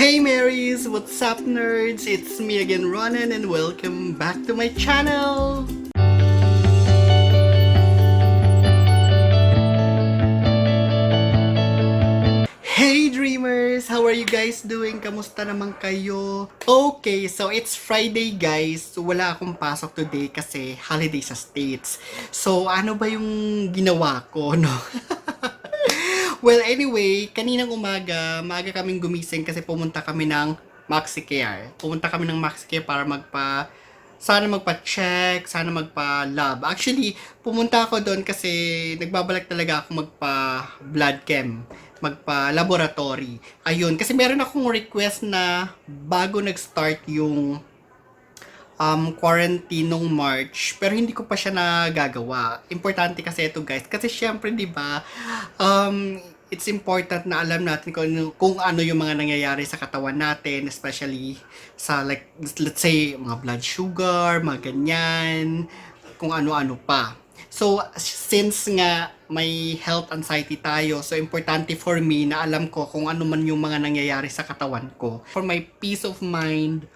Hey Marys, what's up nerds? It's me again Ronan and welcome back to my channel! Hey dreamers! How are you guys doing? Kamusta naman kayo? Okay, so it's Friday guys. Wala akong pasok today kasi holiday sa States. So ano ba yung ginawa ko, no? Well, anyway, kaninang maaga kaming gumising kasi pumunta kami ng MaxiCare. Pumunta kami ng MaxiCare para sana magpa-check, sana magpa-lab. Actually, pumunta ako doon kasi nagbabalak talaga ako magpa-blood chem, magpa-laboratory. Ayun, kasi meron akong request na bago nag-start yung quarantine nung March, pero hindi ko pa siya nagagawa. Importante kasi ito guys, kasi syempre 'di ba, it's important na alam natin kung ano yung mga nangyayari sa katawan natin, especially sa like let's say mga blood sugar, mga ganyan, kung ano-ano pa. So, since nga may health anxiety tayo, so importante for me na alam ko kung ano man yung mga nangyayari sa katawan ko. For my peace of mind,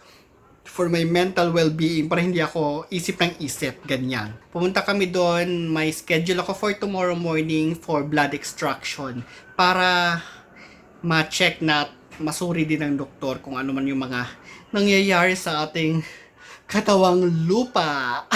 for my mental well-being, para hindi ako isip ng isip, ganyan. Pumunta kami doon, may schedule ako for tomorrow morning for blood extraction para ma-check na masuri din ng doktor kung ano man yung mga nangyayari sa ating katawang lupa.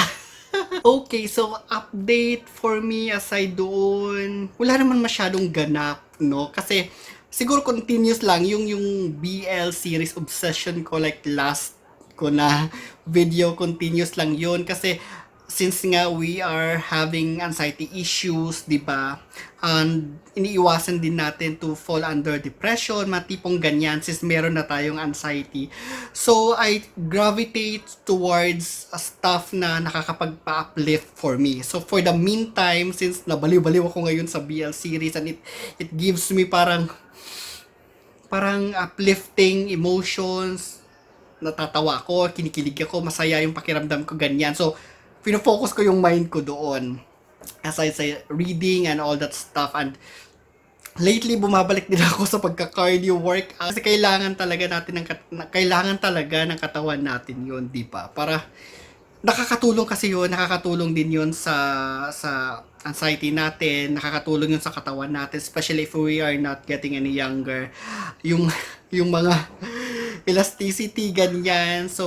Okay, so update for me aside doon, wala naman masyadong ganap, no? Kasi siguro continuous lang yung BL series obsession ko like last ko na video, continuous lang yun kasi since nga we are having anxiety issues, di ba? And iniiwasan din natin to fall under depression, matipong ganyan since meron na tayong anxiety. So I gravitate towards stuff na nakakapagpa-uplift for me. So for the meantime, since nabaliw-baliw ako ngayon sa BL series and it gives me parang uplifting emotions, natatawa ako, kinikilig ako, masaya yung pakiramdam ko, ganyan. So, pinofocus ko yung mind ko doon. Aside sa reading and all that stuff. And lately, bumabalik din ako sa pagka-cardio workout. Kasi kailangan talaga ng katawan natin yun, di ba? Para, nakakatulong kasi yun, nakakatulong din yun sa anxiety natin, nakakatulong yun sa katawan natin, especially if we are not getting any younger. Yung mga elasticity, ganyan. So,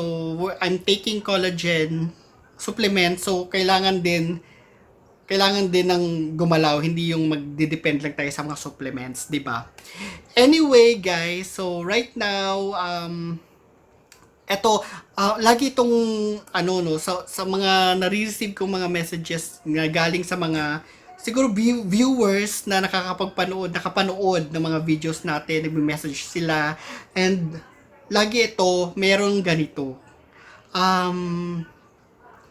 I'm taking collagen supplement. So, kailangan din ng gumalaw, hindi yung magdidepend lang tayo sa mga supplements, di ba? Anyway, guys, so right now, lagi itong, sa mga nare-receive kong mga messages na galing sa mga, siguro viewers na nakapanood ng mga videos natin, nagme-message sila, and lagi ito, merong ganito.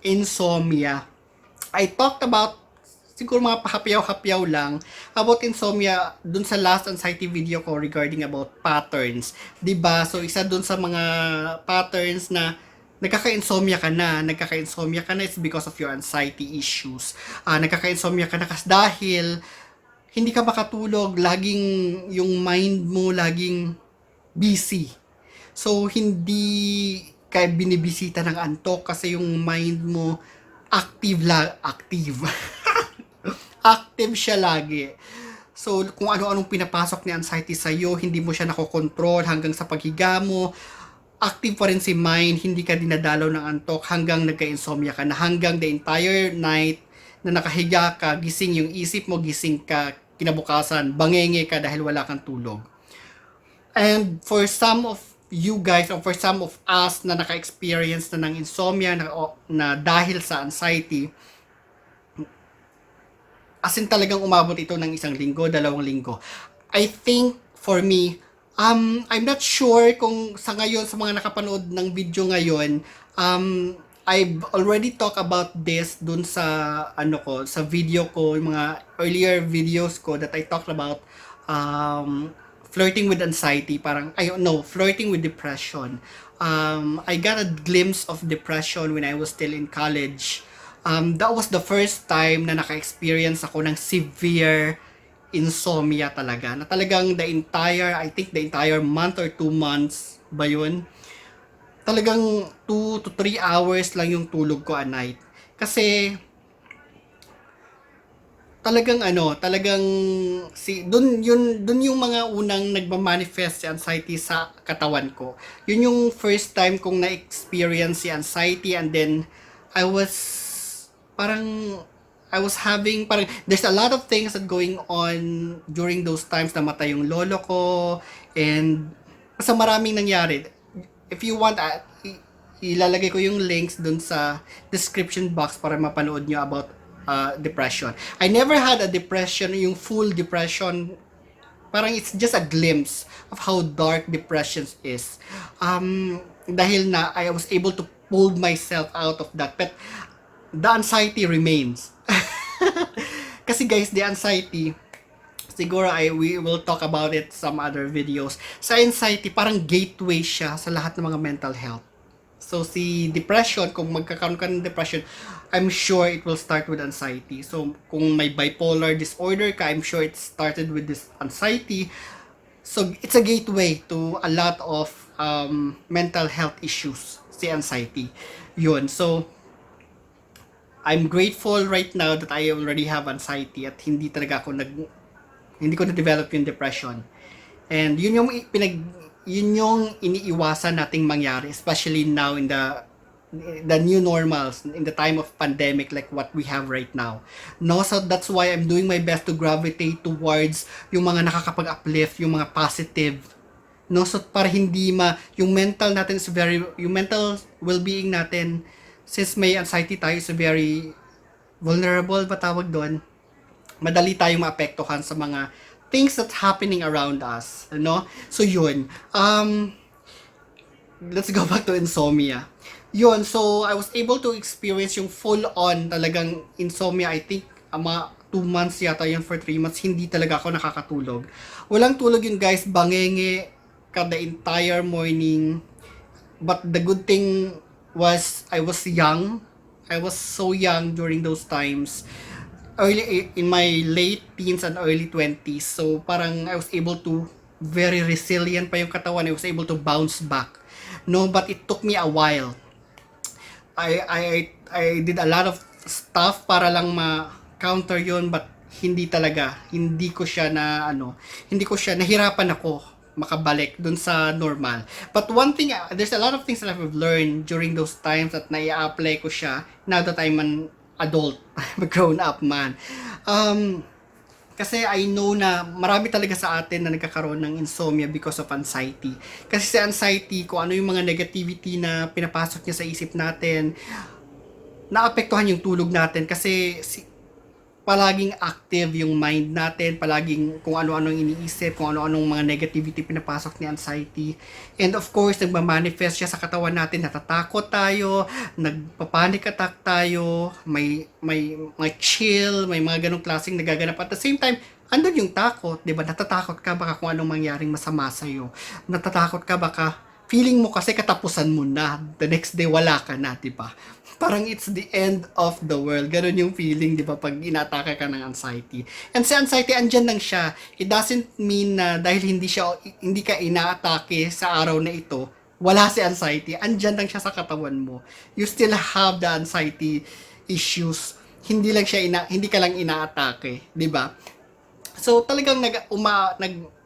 Insomnia. I talked about, siguro mga pahapyaw-hapyaw lang, about insomnia dun sa last anxiety video ko regarding about patterns. Diba? So, isa dun sa mga patterns na nagkaka-insomnia ka na is because of your anxiety issues. Nagkaka-insomnia ka na kasi dahil hindi ka makatulog, laging yung mind mo laging busy. So, hindi ka binibisita ng antok kasi yung mind mo active. Active siya lagi. So, kung ano-anong pinapasok ni anxiety sa'yo, hindi mo siya nakokontrol hanggang sa paghiga mo. Active pa rin si mind, hindi ka dinadalaw ng antok hanggang nagka-insomnia ka na, hanggang the entire night na nakahiga ka, gising yung isip mo, gising ka, kinabukasan, bangenge ka dahil wala kang tulog. And for some of you guys or for some of us na naka-experience na ng insomnia na dahil sa anxiety, as in talagang umabot ito ng 1 linggo, 2 linggo. I think for me, I'm not sure kung sa ngayon, sa mga nakapanood ng video ngayon, I've already talked about this dun sa sa video ko, yung mga earlier videos ko that I talked about flirting with anxiety, flirting with depression. I got a glimpse of depression when I was still in college. That was the first time na naka-experience ako ng severe insomnia talaga. Na talagang I think the entire month or 2 months ba yun? Talagang 2 to 3 hours lang yung tulog ko a night. Kasi talagang dun yung mga unang nagma-manifest si anxiety sa katawan ko. Yun yung first time kong na-experience si anxiety, and then I was parang I was having parang there's a lot of things that going on during those times. Namatay yung lolo ko, and basta maraming nangyari. If you want, ilalagay ko yung links dun sa description box para mapanood nyo about depression. I never had a depression, yung full depression. Parang it's just a glimpse of how dark depression is. Dahil na I was able to pull myself out of that. But the anxiety remains. Kasi guys, the anxiety, siguro we will talk about it some other videos. Sa anxiety, parang gateway siya sa lahat ng mga mental health. So, si depression, kung magkakaroon ka ng depression, I'm sure it will start with anxiety. So, kung may bipolar disorder ka, I'm sure it started with this anxiety. So, it's a gateway to a lot of mental health issues, si anxiety. Yun. So, I'm grateful right now that I already have anxiety at hindi ko na-develop yung depression. And yun yung iniiwasan nating mangyari, especially now in the new normals, in the time of pandemic like what we have right now. No, so that's why I'm doing my best to gravitate towards yung mga nakakapag-uplift, yung mga positive. No, so para hindi yung mental natin is yung mental well-being natin, since may anxiety tayo, is very vulnerable ba tawag doon? Madali tayong maapektuhan sa mga things that's happening around us, no? So yun. Let's go back to insomnia. Yun, so I was able to experience yung full-on talagang insomnia. I think mga 2 months yata yun, for 3 months, hindi talaga ako nakakatulog. Walang tulog yun guys, bangenge ka the entire morning. But the good thing was I was young. I was so young during those times. Early in my late teens and early 20s. So parang I was able to, very resilient pa yung katawan. I was able to bounce back. No, but it took me a while. I did a lot of stuff para lang ma-counter yun, but hindi ko siya nahirapan ako makabalik dun sa normal. But one thing, there's a lot of things that I've learned during those times that nai-apply ko siya now that I'm an adult, I'm a grown-up man. Kasi I know na marami talaga sa atin na nagkakaroon ng insomnia because of anxiety. Kasi sa anxiety, kung ano yung mga negativity na pinapasok niya sa isip natin, naapektuhan yung tulog natin kasi palaging active yung mind natin, palaging kung ano-anong iniisip, kung ano-anong mga negativity pinapasok ni anxiety. And of course, nagmamanifest siya sa katawan natin, natatakot tayo, nagpa-panic attack tayo, may chill, may mga ganong klaseng nagaganap. At the same time, andun yung takot, di ba? Natatakot ka baka kung anong mangyaring masama sa'yo. Natatakot ka baka feeling mo kasi katapusan mo na, the next day wala ka na, di ba? Parang it's the end of the world. Ganun yung feeling, di ba, pag inatake ka ng anxiety. And si anxiety, andyan lang siya. It doesn't mean na dahil hindi ka inaatake sa araw na ito, wala si anxiety. Andyan lang siya sa katawan mo. You still have the anxiety issues. Hindi ka lang inaatake, di ba? So talagang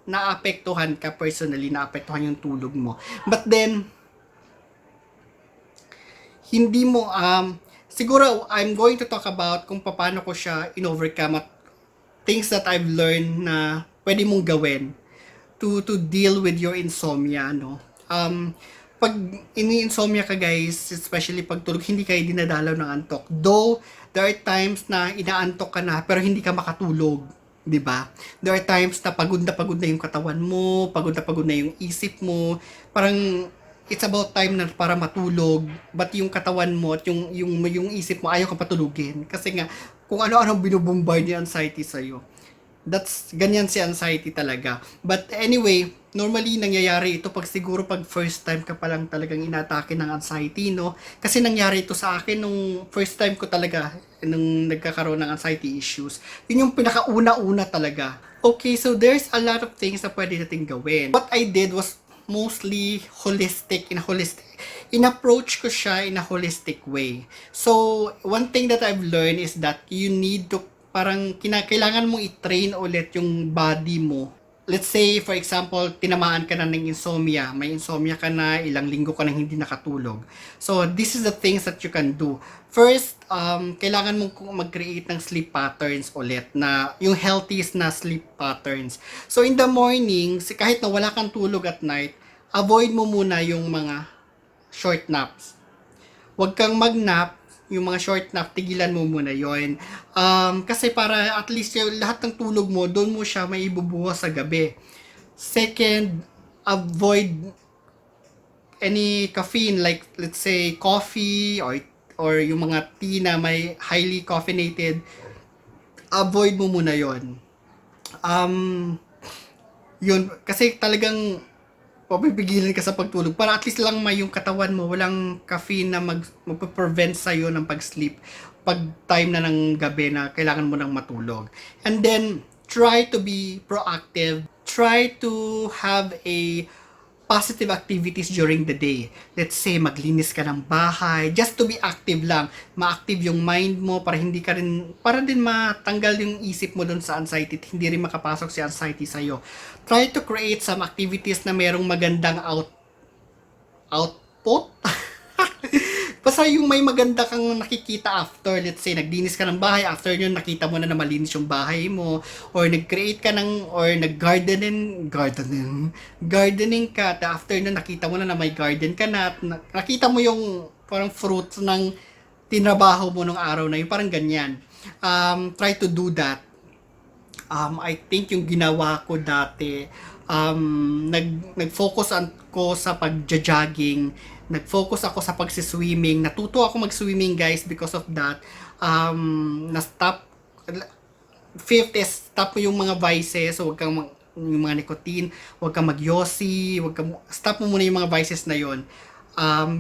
naapektuhan ka personally, naapektuhan yung tulog mo. But then hindi mo siguro I'm going to talk about kung paano ko siya in-overcome at things that I've learned na pwede mong gawin to deal with your insomnia, no? Pag ini-insomnia ka guys, especially pag tulog, hindi kayo dinadalaw ng antok. Though there are times na inaantok ka na pero hindi ka makatulog, 'di ba? There are times na pagod na yung katawan mo, pagod na yung isip mo. Parang it's about time na para matulog, but yung katawan mo at yung isip mo ayaw ka patulugin kasi nga kung ano-ano binubombard ni anxiety sa iyo. Ganyan si anxiety talaga. But anyway, normally nangyayari ito pag first time ka pa lang talagang inatake ng anxiety, no? Kasi nangyari ito sa akin nung first time ko talaga nung nagkakaroon ng anxiety issues. Yun yung pinakauna-una talaga. Okay, so there's a lot of things na pwede natin gawin. What I did was mostly in-approach ko siya in a holistic way. So, one thing that I've learned is that you need to, parang kailangan mong i-train ulit yung body mo. Let's say, for example, tinamaan ka na ng insomnia. May insomnia ka na, ilang linggo ka nang hindi nakatulog. So, this is the things that you can do. First, kailangan mong mag-create ng sleep patterns ulit na yung healthiest na sleep patterns. So, in the morning, kahit na wala kang tulog at night, avoid mo muna yung mga short naps. Huwag kang mag-nap, yung mga short nap, tigilan mo muna yon. Kasi para at least yung lahat ng tulog mo, doon mo siya may ibubuhos sa gabi. Second, avoid any caffeine, like let's say coffee or yung mga tea na may highly caffeinated. Avoid mo muna yon. Yun, kasi talagang papipigilan ka sa pagtulog para at least lang may yung katawan mo walang caffeine na magpe-prevent sa'yo ng pag-sleep pag time na ng gabi na kailangan mo nang matulog. And then, try to be proactive. Try to have a positive activities during the day. Let's say, maglinis ka ng bahay, just to be active lang. Ma-active yung mind mo para hindi ka rin, para din matanggal yung isip mo dun sa anxiety, hindi rin makapasok si anxiety sa'yo. Try to create some activities na merong magandang output. Basta yung may maganda kang nakikita after, let's say, nagdinis ka ng bahay, after yun, nakita mo na malinis yung bahay mo, or nag-create ka ng, or gardening ka, at after yun, nakita mo na may garden ka na, at nakita mo yung parang fruits ng tinrabaho mo nung araw na yun, parang ganyan. Try to do that. I think yung ginawa ko dati, nag-focus ko sa pag-jogging, nag-focus ako sa pag-swimming, natuto ako mag-swimming guys because of that. Na-stop, fifth is stop mo yung mga vices, so wag kang yung mga nicotine, wag kang mag-yossi, stop mo muna yung mga vices na yon.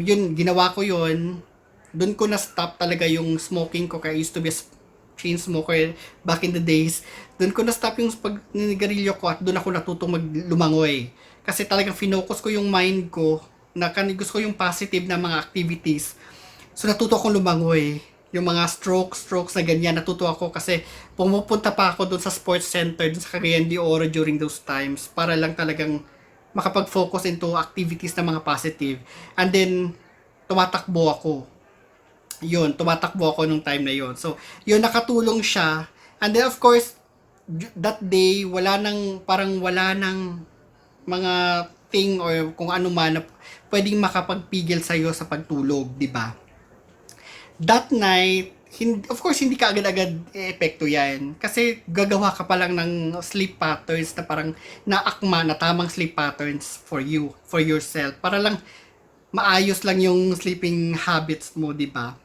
Yun, ginawa ko yun, doon ko na-stop talaga yung smoking ko, kaya I used to be a chain smoker back in the days. Doon ko na-stop yung pag-nigarilyo ko at doon ako natutong maglumangoy. Kasi talagang finocus ko yung mind ko na gusto ko yung positive na mga activities. So natuto akong lumangoy. Yung mga strokes na ganyan, natuto ako kasi pumupunta pa ako doon sa sports center, doon sa Cagayan de Oro during those times para lang talagang makapag-focus into activities na mga positive. And then, tumatakbo ako. Tumatakbo ako nung time na yun. So, yun, nakatulong siya. And then, of course, that day, wala nang mga thing or kung ano man na pwedeng makapagpigil sa'yo sa pagtulog, di ba? That night, of course, hindi ka agad-agad epekto yan. Kasi gagawa ka pa lang ng sleep patterns na parang naakma na tamang sleep patterns for you, for yourself. Para lang maayos lang yung sleeping habits mo, di ba?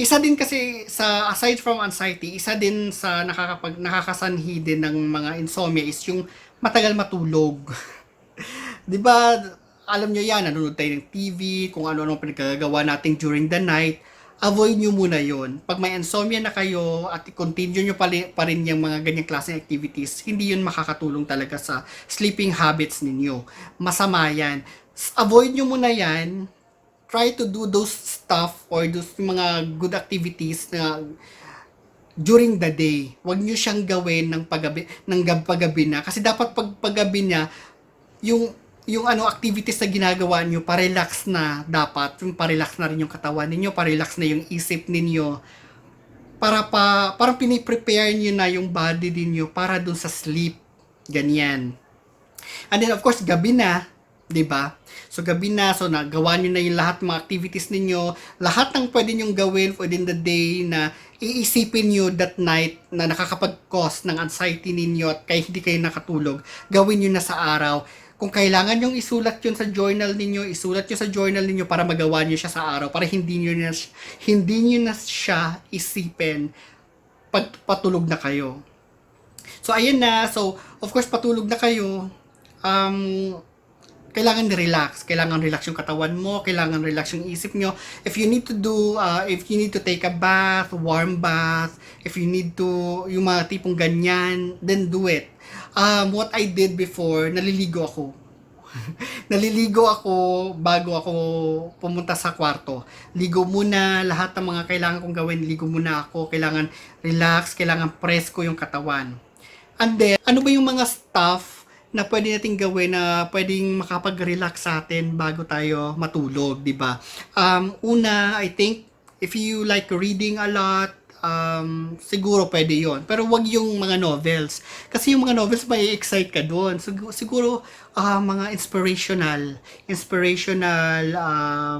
Isa din kasi sa, aside from anxiety, isa din sa nakakasanhi din ng mga insomnia is yung matagal matulog. 'Di ba? Alam nyo yan, nanonood tayo ng TV, kung ano-ano pinagagawa natin during the night. Avoid nyo muna yon. Pag may insomnia na kayo at i-continue nyo pa rin yung mga ganyang klaseng activities, hindi yun makakatulong talaga sa sleeping habits ninyo. Masama yan. Avoid nyo muna yan. Try to do those stuff or those mga good activities na during the day. Huwag nyo siyang gawin ng paggabi na. Kasi dapat paggabi niya, yung activities na ginagawa nyo, pa-relax na dapat. Yung pa-relax na rin yung katawan ninyo, pa-relax na yung isip ninyo. Parang piniprepare nyo na yung body ninyo para dun sa sleep. Ganyan. And then of course, gabi na, 'di ba? So gabi na, so nagawa niyo na yung lahat ng mga activities ninyo, lahat ng pwede niyo gawin within the day na iisipin niyo that night na nakakapag-cause ng anxiety ninyo at kaya hindi kayo nakatulog, gawin niyo na sa araw. Kung kailangan yung isulat yun sa journal ninyo, isulat nyo sa journal ninyo para magawa nyo siya sa araw, para hindi nyo na siya isipin pag patulog na kayo. So, ayun na. So, of course, patulog na kayo. kailangan relax. Kailangan relax yung katawan mo, kailangan relax yung isip nyo. If you need to do, if you need to take a bath, warm bath, if you need to, yung mga tipong ganyan, then do it. What I did before, naliligo ako. Naliligo ako bago ako pumunta sa kwarto. Ligo muna, lahat ng mga kailangan kong gawin, ligo muna ako. Kailangan relax, kailangan presko yung katawan. And then, ano ba yung mga stuff na pwede nating gawin na pwedeng makapag-relax sa atin bago tayo matulog, di ba? Una, I think, if you like reading a lot, siguro pwede yon. Pero wag yung mga novels. Kasi yung mga novels, may excite ka doon. Siguro, mga inspirational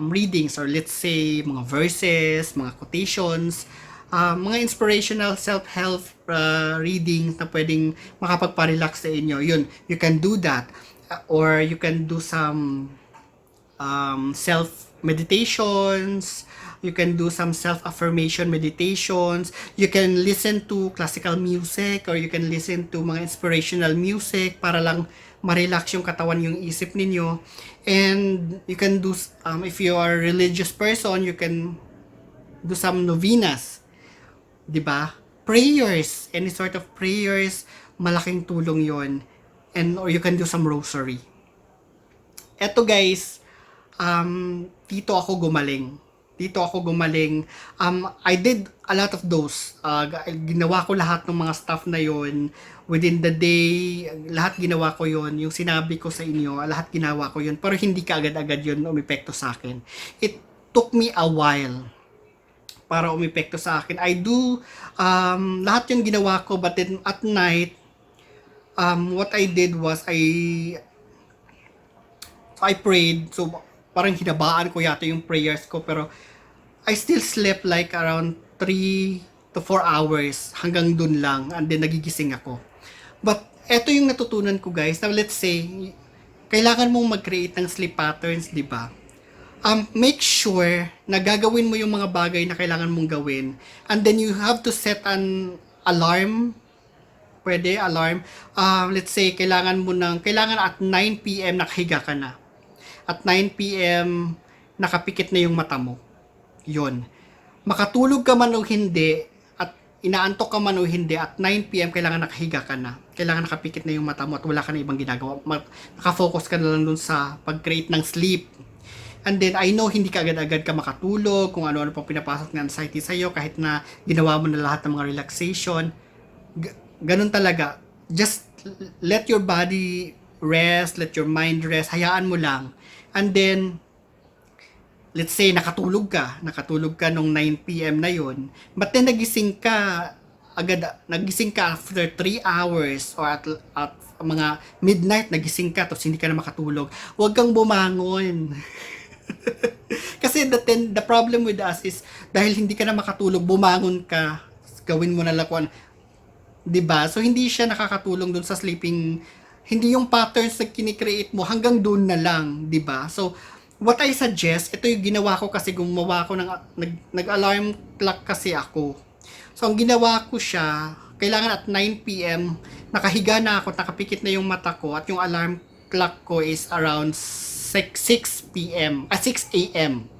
readings, or let's say, mga verses, mga quotations, mga inspirational self-help readings na pwedeng makapagpa-relax sa inyo. Yun, you can do that. Or you can do some self-meditations. You can do some self-affirmation meditations. You can listen to classical music, or you can listen to mga inspirational music para lang ma-relax yung katawan, yung isip ninyo. And you can do, if you are a religious person, you can do some novenas. 'Di ba? Prayers, any sort of prayers, malaking tulong 'yon. And or you can do some rosary. Eto guys, dito ako gumaling. I did a lot of those. Ginawa ko lahat ng mga stuff na 'yon within the day. Lahat ginawa ko 'yon. Yung sinabi ko sa inyo, lahat ginawa ko 'yon. Pero hindi ka agad-agad 'yon umepekto sa akin. It took me a while para umepekto sa akin. I do lahat yung ginawa ko, but then at night, what I did was I prayed. So parang hinabaan ko yata yung prayers ko, pero I still slept like around 3 to 4 hours, hanggang dun lang, and then nagigising ako. But eto yung natutunan ko guys, na let's say kailangan mong mag-create ng sleep patterns, di ba? Make sure na gagawin mo yung mga bagay na kailangan mong gawin. And then you have to set an alarm. Pwede, alarm. Let's say, kailangan at 9 p.m. nakahiga ka na. At 9 p.m. nakapikit na yung mata mo. Yun. Makatulog ka man o hindi, at inaantok ka man o hindi, at 9 p.m. kailangan nakahiga ka na. Kailangan nakapikit na yung mata mo at wala ka na ibang ginagawa. Nakafocus ka na lang dun sa pag-create ng sleep. And then, I know hindi ka agad-agad ka makatulog, kung ano-ano pang pinapasok ng anxiety sa'yo, kahit na ginawa mo na lahat ng mga relaxation. Ganun talaga. Just let your body rest, let your mind rest, hayaan mo lang. And then, let's say, nakatulog ka nung 9 p.m. na yon, but then nagising ka after 3 hours, or at mga midnight, nagising ka, tapos hindi ka na makatulog. Huwag kang bumangon. Kasi the problem with us is, dahil hindi ka na makatulog, bumangon ka, gawin mo na lang kung ano. 'Di ba? So hindi siya nakakatulong dun sa sleeping, hindi yung patterns na kini-create mo, hanggang dun na lang, 'di ba? So what I suggest, ito yung ginawa ko, kasi gumawa ko ng nag-alarm clock kasi ako. So ang ginawa ko siya, kailangan at 9 p.m. nakahiga na ako, nakapikit na yung mata ko, at yung alarm clock ko is around 6 p.m. 6 a.m.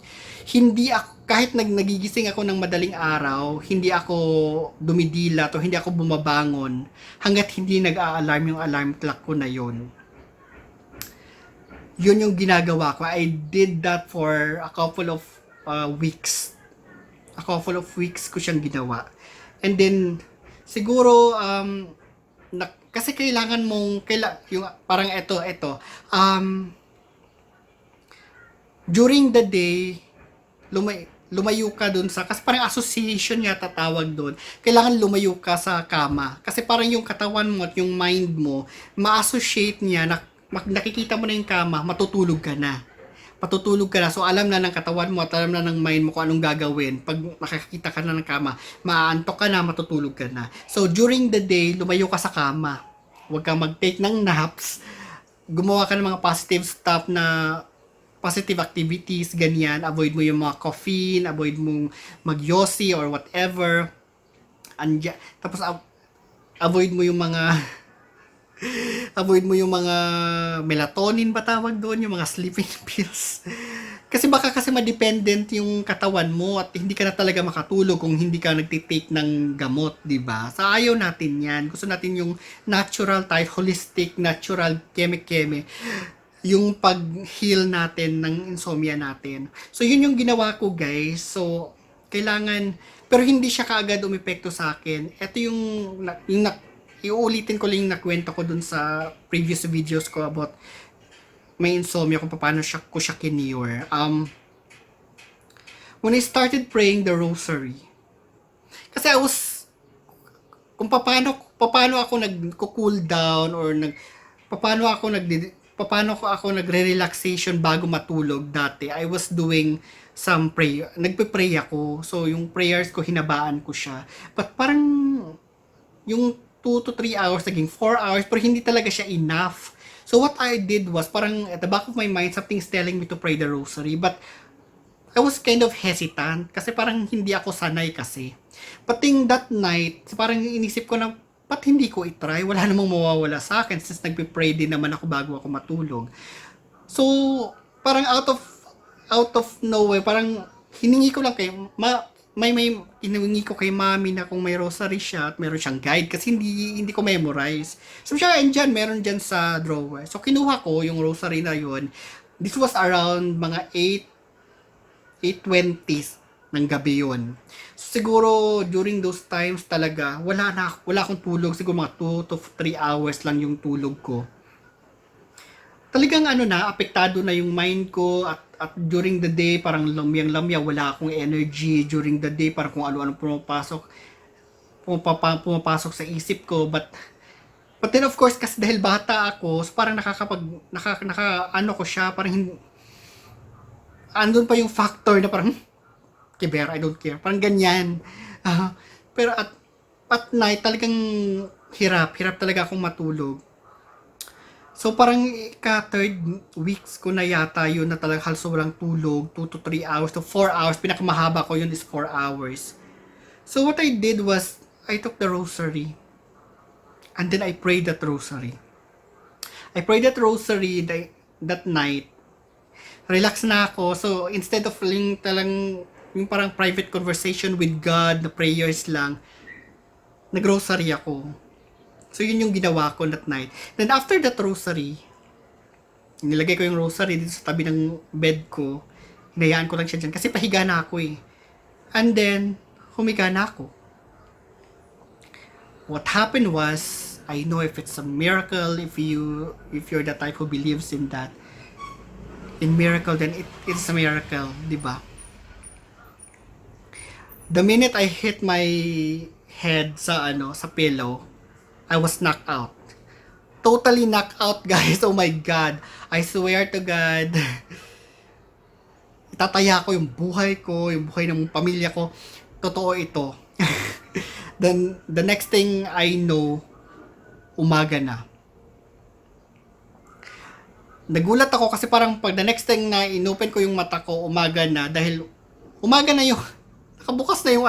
Hindi ako, kahit nagigising ako ng madaling araw, hindi ako dumidilat o hindi ako bumabangon hanggat hindi nag-a-alarm yung alarm clock ko na yun. Yun yung ginagawa ko. I did that for a couple of weeks. A couple of weeks ko siyang ginawa. And then, siguro, kasi kailangan mong, yung parang ito, during the day, lumayo ka dun sa, kasi parang association yata tawag dun, kailangan lumayo ka sa kama. Kasi parang yung katawan mo at yung mind mo, ma-associate niya, nakikita mo na yung kama, matutulog ka na. So alam na ng katawan mo at alam na ng mind mo kung anong gagawin. Pag nakakita ka na ng kama, maaantok ka na, matutulog ka na. So during the day, lumayo ka sa kama. Huwag kang mag-take ng naps. Gumawa ka ng mga positive stuff na positive activities, ganyan. Avoid mo yung mga caffeine, avoid mong mag-yossi or whatever. Tapos avoid mo yung mga Avoid mo yung mga melatonin ba tawag doon, yung mga sleeping pills. Kasi baka kasi ma-dependent yung katawan mo at hindi ka na talaga makatulog kung hindi ka nagtitake ng gamot, di ba? Sa ayaw natin yan. Gusto natin yung natural type, holistic, natural, keme-keme. Yung pag-heal natin ng insomnia natin. So, yun yung ginawa ko, guys. So, kailangan, pero hindi siya kaagad umepekto sa akin. Ito iuulitin ko lang yung nakwento ko dun sa previous videos ko about may insomnia kung paano ko siya kinure. When I started praying the rosary, kasi kung paano ako nagko-cool down or paano ako nagre-relaxation bago matulog dati. I was doing some prayer. Nagpe-pray ako. So, yung prayers ko, hinabaan ko siya. But parang, yung 2 to 3 hours, naging 4 hours, pero hindi talaga siya enough. So, what I did was, parang at the back of my mind, something's telling me to pray the rosary. But, I was kind of hesitant kasi parang hindi ako sanay kasi. But that night, parang inisip ko na, ba't hindi ko itry? Wala namang mawawala sa akin since nagpe-pray din naman ako bago ako matulog. So, parang out of nowhere, parang hiningi ko lang may hiningi ko kay mami na kung may rosary siya at meron siyang guide kasi hindi ko memorize. So, siya, andyan, meron dyan sa drawer. So, kinuha ko yung rosary na yun. This was around mga 8:20 ng gabi yun. So, siguro during those times talaga, wala akong tulog. Siguro mga 2 to 3 hours lang yung tulog ko. Talagang apektado na yung mind ko at during the day, parang lamyang-lamya, wala akong energy during the day, parang kung ano-ano pumapasok sa isip ko. But then of course, kasi dahil bata ako, so parang ko siya, parang andun pa yung factor na parang, Kiber, I don't care. Parang ganyan. Pero at night, talagang hirap talaga akong matulog. So, parang third weeks ko na yata yun na talagang halos walang tulog, 2 to 3 hours to 4 hours. Pinakamahaba ko yun is 4 hours. So, what I did was, I took the rosary. And then I prayed that rosary. I prayed that rosary that night. Relax na ako. So, instead of yung parang private conversation with God, na prayers lang, nag-rosary ako. So, yun yung ginawa ko that night. Then, after that rosary, nilagay ko yung rosary dito sa tabi ng bed ko. Hinayaan ko lang siya dyan. Kasi pahiga na ako eh. And then, humiga na ako. What happened was, I know if it's a miracle, if you're the type who believes in that, in miracle, then it's a miracle, di ba? The minute I hit my head sa pillow, I was knocked out. Totally knocked out, guys. Oh my God. I swear to God. Itataya ko yung buhay ng pamilya ko. Totoo ito. Then, the next thing I know, umaga na. Nagulat ako kasi parang pag the next thing na inopen ko yung mata ko, umaga na. Dahil umaga na yung, nakabukas na yung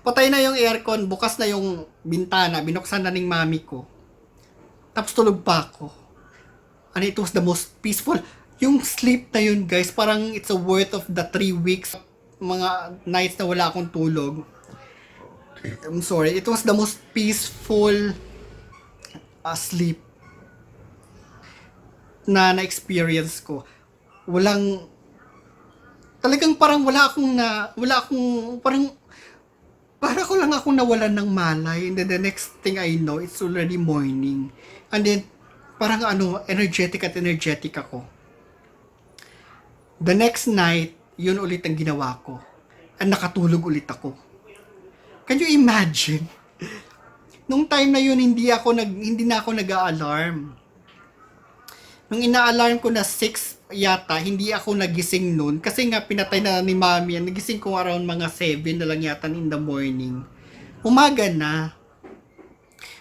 patay na yung aircon, bukas na yung bintana, binuksan na ng mami ko. Tapos tulog pa ako. And it was the most peaceful. Yung sleep na yun, guys, parang it's a worth of the 3 weeks, mga nights na wala akong tulog. I'm sorry, it was the most peaceful sleep na na-experience ko. Talagang parang para ko lang akong nawalan ng malay, and then the next thing I know, it's already morning. And then, parang energetic ako. The next night, yun ulit ang ginawa ko. And nakatulog ulit ako. Can you imagine? Nung time na yun, hindi na ako nag-a-alarm. Nung ina-alarm ko na 6 yata, hindi ako nagising noon kasi nga pinatay na ni mami. Nagising ko around mga 7 na lang yata in the morning. Umaga na.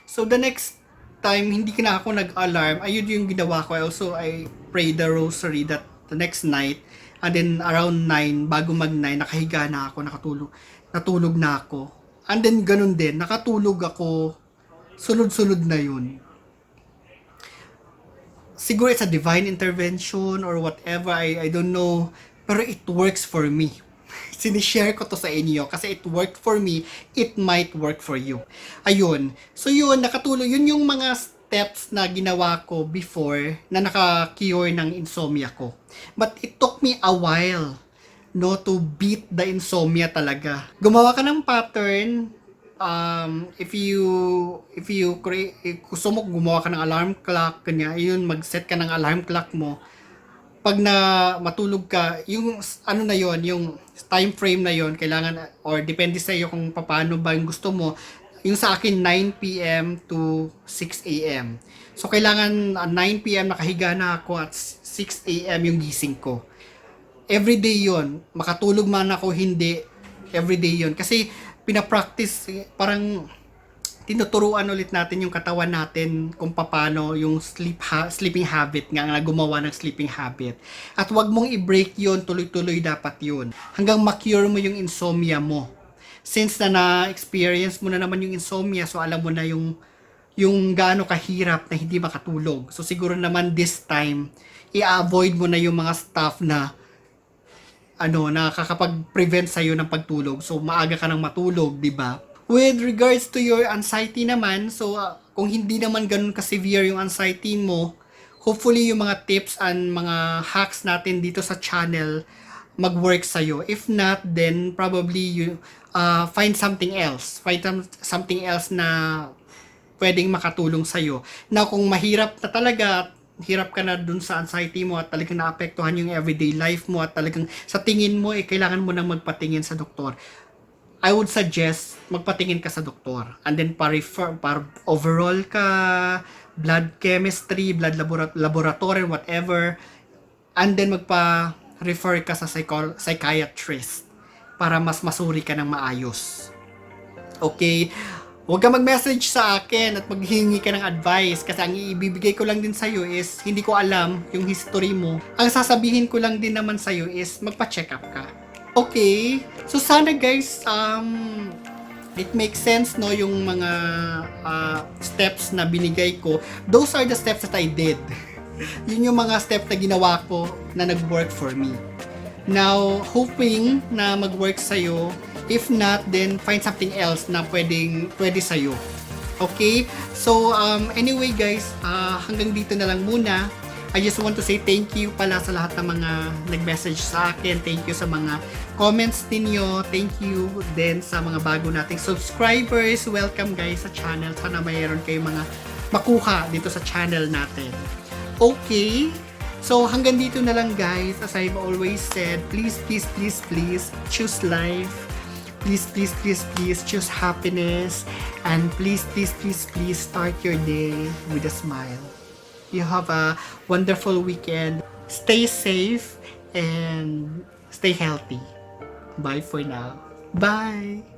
So the next time hindi na ako nag-alarm, ayun yung ginawa ko. I prayed the rosary that the next night, and then around 9, bago mag-9, nakahiga na ako, natulog na ako. And then ganun din, nakatulog ako, sunod-sunod na yun. siguro it's a divine intervention or whatever, I don't know, pero it works for me. Sinishare ko to sa inyo kasi it worked for me, it might work for you. Ayun. So yun, nakatulong. Yun yung mga steps na ginawa ko before na naka-cure ng insomnia ko. But it took me a while, no, to beat the insomnia talaga. Gumawa ka ng pattern. If you create, gusto mo gumawa ka ng alarm clock, kanya, yun, mag-set ka ng alarm clock mo. Pag na matulog ka, yung ano na yon, yung time frame na yon, kailangan, or depende sa iyo kung paano ba yung gusto mo. Yung sa akin, 9 p.m. to 6 a.m. So, kailangan 9 p.m. nakahiga na ako at 6 a.m. yung gising ko. Everyday yon, makatulog man ako, hindi, everyday yon. Kasi, pinapractice, parang, tinuturuan ulit natin yung katawan natin kung paano yung sleeping habit nga na gumawa ng sleeping habit. At wag mong i-break yun, tuloy-tuloy dapat yun. Hanggang ma-cure mo yung insomnia mo. Since na na-experience mo na naman yung insomnia, so alam mo na yung gaano kahirap na hindi makatulog. So siguro naman this time, i-avoid mo na yung mga stuff na nakakapag-prevent sa'yo ng pagtulog. So maaga ka nang matulog, di ba? With regards to your anxiety naman, so kung hindi naman ganun ka-severe yung anxiety mo, hopefully yung mga tips and mga hacks natin dito sa channel mag-work sa'yo. If not, then probably you find something else. Find something else na pwedeng makatulong sa'yo. Now, kung mahirap na talaga, hirap ka na dun sa anxiety mo at talagang naapektuhan yung everyday life mo at talagang sa tingin mo, kailangan mo nang magpatingin sa doktor. I would suggest magpatingin ka sa doktor and then pa-refer, overall ka, blood chemistry, blood laboratory, whatever, and then magpa-refer ka sa psychiatrist para mas masuri ka ng maayos. Okay? Huwag ka mag-message sa akin at maghingi ka ng advice kasi ang ibibigay ko lang din sa'yo is hindi ko alam yung history mo. Ang sasabihin ko lang din naman sa'yo is magpa-check up ka. Okay? So sana guys, it makes sense no yung mga steps na binigay ko. Those are the steps that I did. Yun yung mga steps na ginawa ko na nag-work for me. Now, hoping na mag-work sa'yo. If not, then find something else na pwede sa'yo. Okay? So, anyway guys, hanggang dito na lang muna. I just want to say thank you pala sa lahat ng mga nag-message sa akin. Thank you sa mga comments ninyo. Thank you din sa mga bago nating subscribers. Welcome guys sa channel. Sana mayroon kayong mga makuha dito sa channel natin. Okay? So, hanggang dito na lang guys. As I've always said, please, please, please, please, choose life. Please, please, please, please, choose happiness. And please, please, please, please, start your day with a smile. You have a wonderful weekend. Stay safe and stay healthy. Bye for now. Bye!